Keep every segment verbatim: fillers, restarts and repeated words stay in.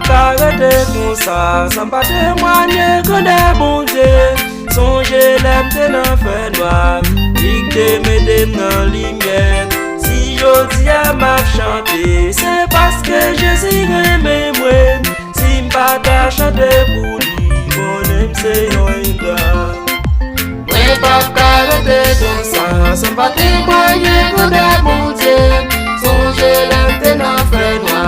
Pa rete konsa san pa temwanye grandè Bondye. Sonje lè m te nan fènwa, li k te mete m nan limyè. Si jodi a m ap chante, se paske Jezi renmen mwen. Si m pa ta chante pou li, konnen m se yon engra. Mwen p ap ka rete konsa san pa temwanye grandè Bondye. Sonje lè m te nan fènwa,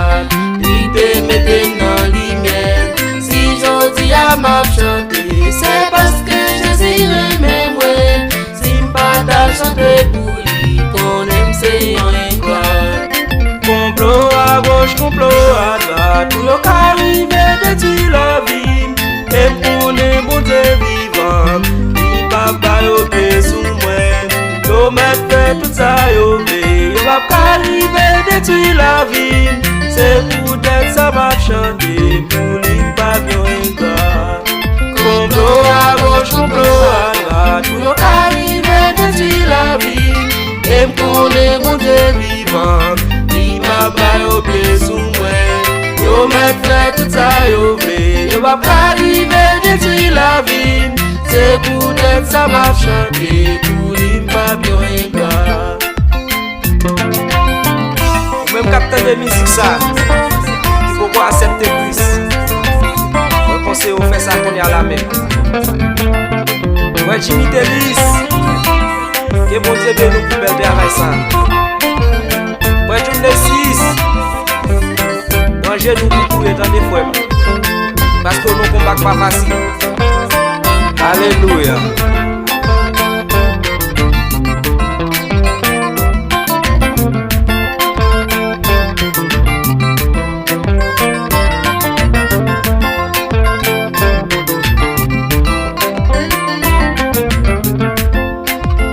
li te mete m nan limyè. Si jodi a m ap chante, se paske Jezi renmen mwen. Si m pa ta chante pou li, konnen m se yon engra. Konplo agoch, konplo adwat, pou yo ka rive detwi lavi m. E m konnen Bondye vivan, li p ap ba yo pye sou mwen. Yo mèt fè tout sa yo vle, yo p ap ka rive detwi lavi m. Se poutèt sa m ap chante, pou li m p ap yon engra. Konplo agoch, konplo adwat, pou yo ka rive detwi lavi m. E m konnen Bondye vivan, li p ap ba yo pye sou mwen. Yo mèt fè tout sa yo vle, yo p ap ka rive detwi lavi m. Se poutèt sa m ap chante, pou li m p ap yon engra. Ou menm k ap tande mizik sa, ki poko aksepte Kris, mwen konseye w fè sa kounye a la menm. Mwen Jimmy Delis, ke Bondye beni w pou bèl travay sa. Mwen Jimmy Delis, ranje nou pou kouri tande frè m, paske w nan konba k pa fasil. Alelouya.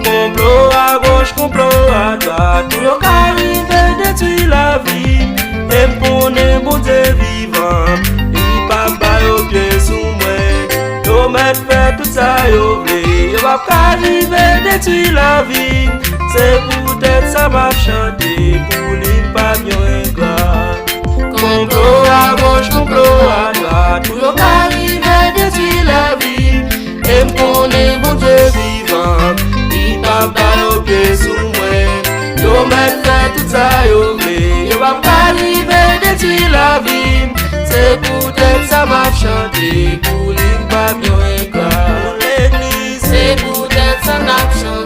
Konplo agoch, konplo adwat, pou yo ka rive detwi lavi m. E m konnen Bondye vivan, li p ap ba yo pye sou mwen. Yo mèt fè tout sa yo vle, yo p ap ka rive detwi lavi m. Se poutèt sa m ap chante, pou li m p ap yon engra. Konplo agoch, konplo adwat, pou yo ka rive detwi lavi m. E m konnen Bondye vivan, li p ap ba yo pye sou mwen. Yo mèt fè tout sa yo vle, yo p ap ka rive detwi lavi m. Se poutèt sa m ap chante, pou li m p ap yon engra. Pou legliz, se poutèt sa n ap chante.